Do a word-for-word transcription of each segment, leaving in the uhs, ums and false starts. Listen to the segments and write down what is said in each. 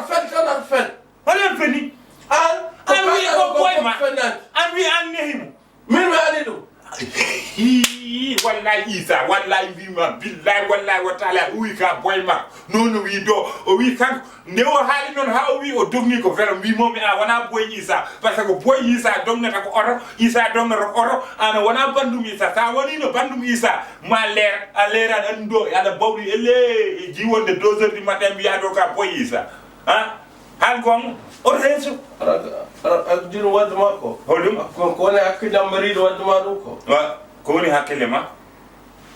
aɗa fen tan, aɗa fen. Hoɗon feni? An, ko an wi ko boy ma. An wi an nehi mo. Min mi haali ɗum. Hii, wallahi Isa, wallahi mbima, billahi, wallahi wa taala, o wi ka boy ma. Nono wi do, o wi kanko, nde o haali noon ha o wi o dogni ko velo, mbimomi a wona boy Isa, parce que boy Isa dognata ko oto, Isa dognata ko oto, an a wona bandum Isa, sa wonino bandum Isa, ma leer, a leeran anndo, aɗa bawɗi elle e jiwonde deux heures du matin mbiya ɗo ka boy Isa. Ha? Hal gonga, oto heesu. Aɗa, aɗa, aɗa jino wadde ma ko? Hoɗum? Ko, ko woni hakkille am mariiɗo wadde ma ɗum ko? Wa, ko woni hakkille ma?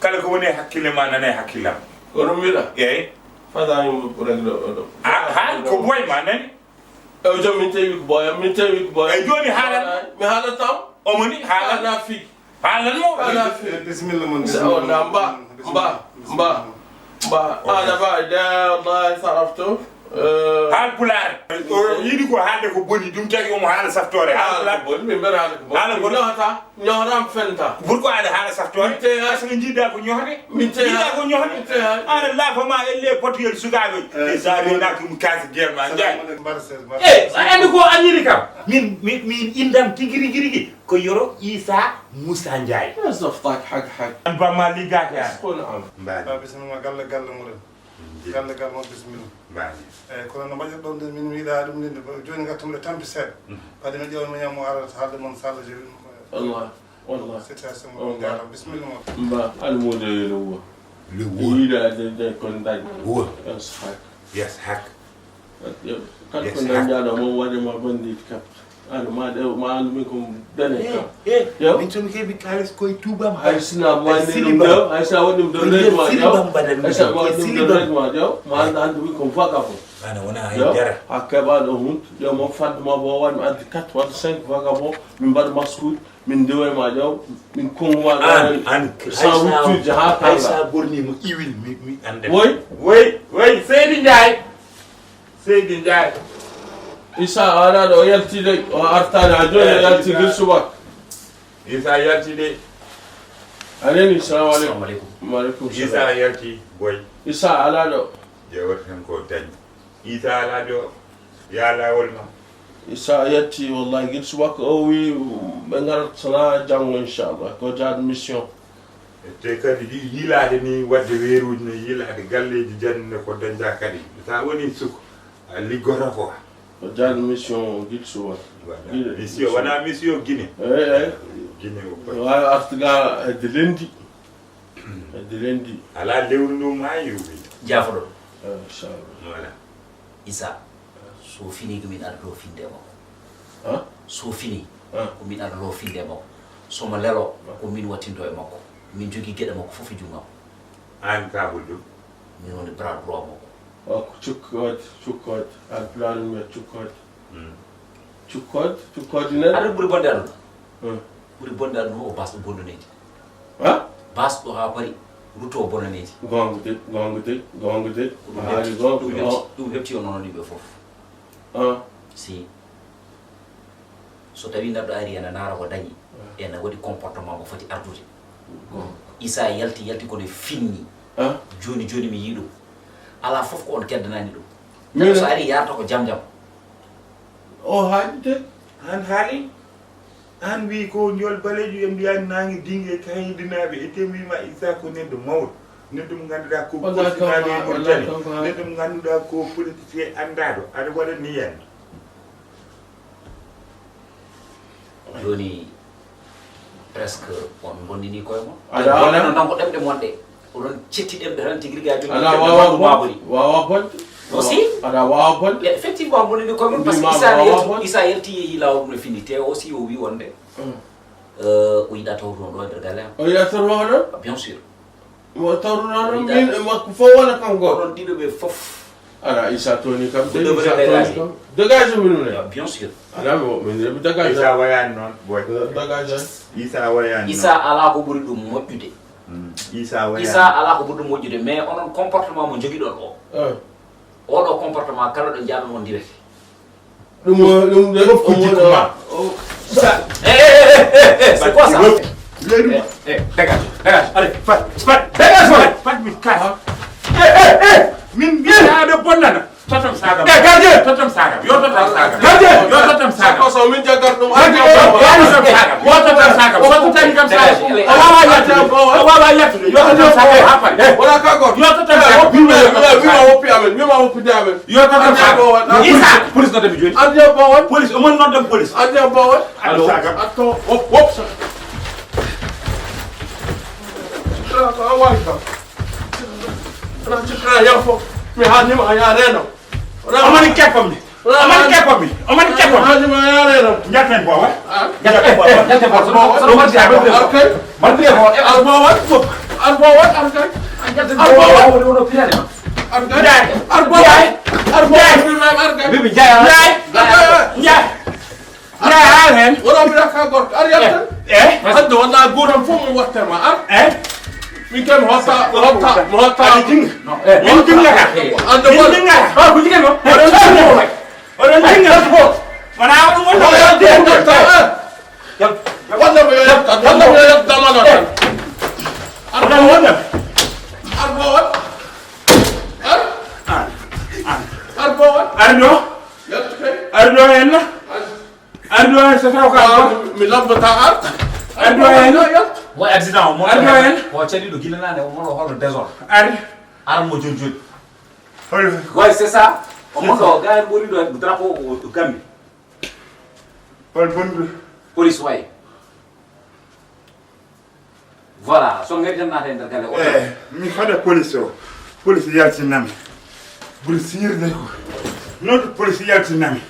Kala ko woni hakkille ma nane hakkille am. Ko ɗum wiɗa? Eyi. Fada yimɓe ɓurani ɗo, ɗo, ɗo. A, hal ko boy ma nani? E o jom min tawi ko boy am, min tawi ko boy am. Eyi, joni haalan. Mi haalat am. Omo ni haalan. Haalan fii. Haalan mo. Haalan fii. Eh, bismillah mon, bismillah. Mba, mba, mba, mba. Ana ba, da, da, sarafto. Eh. Haal pulaar. O yiɗi ko haalde ko boni, ɗum tagi omo haala saftoore. Haal pulaar. Ko boni, min mbeɗa haala ko boni. Haala boni. Ñohata, ñohata mi fenta. Pourquoi aɗa haala saftoore? Min tey hay. Parce que jiiɗa ko ñohde. Min tey hay. Jiiɗa ko ñohde. Min tey hay. Ana laafa ma elle potuyel sukaaɓe. Eh, e sa renaki ɗum kaasi guerre ma, Ndiaye. Salamu aleykum. Mbar ses, mbar ses. Eh, a andi ko a ñiri kam? Min, min, min indam tigi rigi rigi. Ko Yoro Isa Musa Njaay. Yes, of tak, hak, hak. An ba ma liggaaki an. Yes, ko na am. Mbaadi. Ba bisimilla, galle, galle muɗum. Galle, galle mo bisimilla. Mbaadi. Eyi, kono no mbaɗirɗon ɗum, min mi yiɗaa ɗum nde, jooni ngattum ɗo tampi seeɗa. Mm. Kadi mi ƴeewa mi ñaamo arata haalde mon so Allah jaɓi ɗum. Wallah, wallah. Situation mo ɗum jaara. Bisimilla mo. Mba, almuudo yo no wuwa. Le wuwa. Yiɗaade de kon dañ. Wuwa. Yes, hak. Yes, hak. Kat ko dañjaaɗo mo waɗi ma bandit kat. Ano ma de ma andu min ko dane kam. Eh, yo min tumi ke bi kalis koy tubam. Ay sina ma ni dum do, ay sa waɗi dum do red ma jaw. Ay sa ma waɗi dum do red ma jaw. Ma andu andu min ko vagabond. Ana wona ay dara. A keɓaɗo hun, yo mo fadde ma bo waɗi addi quatre walla cinq vagabond, min mbaɗa maskuuji. Min ndewoy ma jaw, min konnguwa an, an, sans rupture, jaha hay sa borni mo iwil, mi, mi ande. Woy, woy, woy, Seydi Ndiaye. Seydi Ndiaye. Isa, a alaa ɗo, o yalti de, o artaani, haa jooni o yalti gila subaka. Isa yalti de. A nani, salamu aleykum. Salamu aleykum. Wa aleykum salam. Isa yalti, boy. Isa, a alaa ɗo. Ƴeewata tan ko dañi. Isa alaa ɗo, yaa laawol ma. Isa yalti, wallahi, gila subaka o wi ɓe ngarat sana janngo, inchallah, ko jaade mission. Te kadi ɗi yiilaade ni, waɗde weeruuji ne, yiilaade galleeji jannude ko dañda kadi. So a wonii suka, a liggoto ko. Ko jaan mission gila subaka. Mission wona mission Guinée. Eyi eyi. Guinée o. Waawi artude ga hedde lendi. Hedde lendi. Alaa lewru ndu maayi ruwi. Jaafoɗon. Inchallah. Voilà. Isa, so fini ko min adotoo finde e makko. Ha? So fini ko min adotoo finde e makko. So mo lelo ko min wattinto e makko. Min jogii geɗe makko fof e junngo am. Aan kaabol ɗum. Min woni bras droit makko. O ko cukkoode, cukkoode. Alpulaar en mbiyata cukkoode. Cukkoode, cukkoode nen. Aɗa ɓuri bonde aduna. Ɓuri bonde aduna o basɗo bonnaneeji. Ha? Basɗo haa pari rutto bonnaneeji. Goonga de, goonga de, goonga de. Ɗum heɓti, ɗum heɓti, ɗum heɓti o noon ɗiɓe fof. Si. So tawii neɗɗo arii ena naara ko dañi, ena waɗi comportement mo foti ardude. Isa yalti yalti kono finni. Jooni jooni mi yii ɗum. Alaa fof ko on keddanaani ɗum. Neɗɗo so arii yaarta ko jam jam. O haaɗi de. Aan haali? Aan wii ko njool baleejo en mbiyaani naange dinge e kayidinaaɓe e te mbiima Isa ko neɗɗo mawɗo. Neɗɗo mo ngannduɗaa ko polisinaaɗo e Mauritanie. Neɗɗo mo ngannduɗaa ko politicien anndaaɗo. Aɗa waɗa ni yande. Jooni presque on bonnini koye mon. Aɗa wona non ko ɗemɗe mon ɗe. Oɗon cetti ɗemɗe tan tigi rigi a jogi. Aɗa wawa bonde. Wawa bonde. Aussi. Aɗa wawa bonde. Effectivement bonnini koye mon parce que isa yalti isa yalti yeehi lawol mum no fini te aussi o wi wonde. O yiɗa tawruno ɗo e nder galle am. O yiɗa tawruno hono? Bien sûr. Mo tawrunono min e makko fof wona kam goto. Onon ɗiɗo ɓe fof. Ala isa toni kam de isa toni kam. Dégage min ne. Bien sûr. Ala mo min ne dégage. Isa wayani non boy. Dégage. Isa wayani. Isa ala ko ɓuri ɗum moƴƴude. Isa wayani. Isa ala ko ɓuri ɗum moƴƴude mais onon comportement mo jogiɗon o. Oɗo comportement kala ɗo jaaɗon on direte. Ɗum ɗum ɗum fof ko jikku ma. C'est quoi ça? Dégage, dégage, allez, fat, fat, dégage, fat, fat, min kaas. Min mbiyaɗo bonnana. Totam sagam. Eh, gardien. Totam sagam. Yo totam sagam. Gardien. Yo totam sagam. Ko so min jaggar ɗum. Gardien. Yo totam sagam. Yo totam sagam. So totani kam sagam. O wawa yattude. O wawa yattude. Yo totam sagam. Ha pare. Wala ka goto. Yo totam sagam. Wima woppi amen. Wima woppide amen. Yo totam sagam. Isa. Police no dami joni. Arde bawon. Police. Omon noddam police. Arde bawon. Allo. Atto. Wop wop. Ko a wawi kam. Ana cikka yafo. Mi hannima a yareno. Omani keppam mi. Omani keppam mi. Omani keppam mi. Hannima a yareno. Njaten bowa. Njaten bowa. Njaten bowa. Sono sono wadi abe. Okay. Mande bowa. Arbawa. Arbawa. Arbawa. Arbawa. Arbawa. Arbawa. Bibi jaya. Jaya. Jaya. Ara heen. Wona mbiɗa ka gorko. Ar yalta. Eh? Hadde wona guuram fof mi wattema. Ar. Eh? Min kam mi hotta mi hotta mi hotta. Adi jinga. Min jinga ka. Ande min jinga ka. Ko jigen mo. Oɗon jinga. Oɗon jinga. Wona ko ɗum woni. Walla mo yalta. Walla mo yalta damana tan. Ar. Oɗon wonda. Ar bowal. Ar. Ar. Ar bowal. Ar no. Ari ɗo henna. Ari ɗo hen so taw ka. Mi labbata ar. Ari ɗo hen. Mo accident o mo. Ari ɗo hen. O caliɗo gila nane o mono hono désordre. Ari. Ar mo joni joni. Hol. Way c'est ça. O mono ga en woni ɗo drapeau o gambi. Hol bondu. Police way. Voilà, so ngari tan naata e nder galle o. Eh, mi fada police o. Police yaltinami. Police yirde ko. Noon police yaltinami.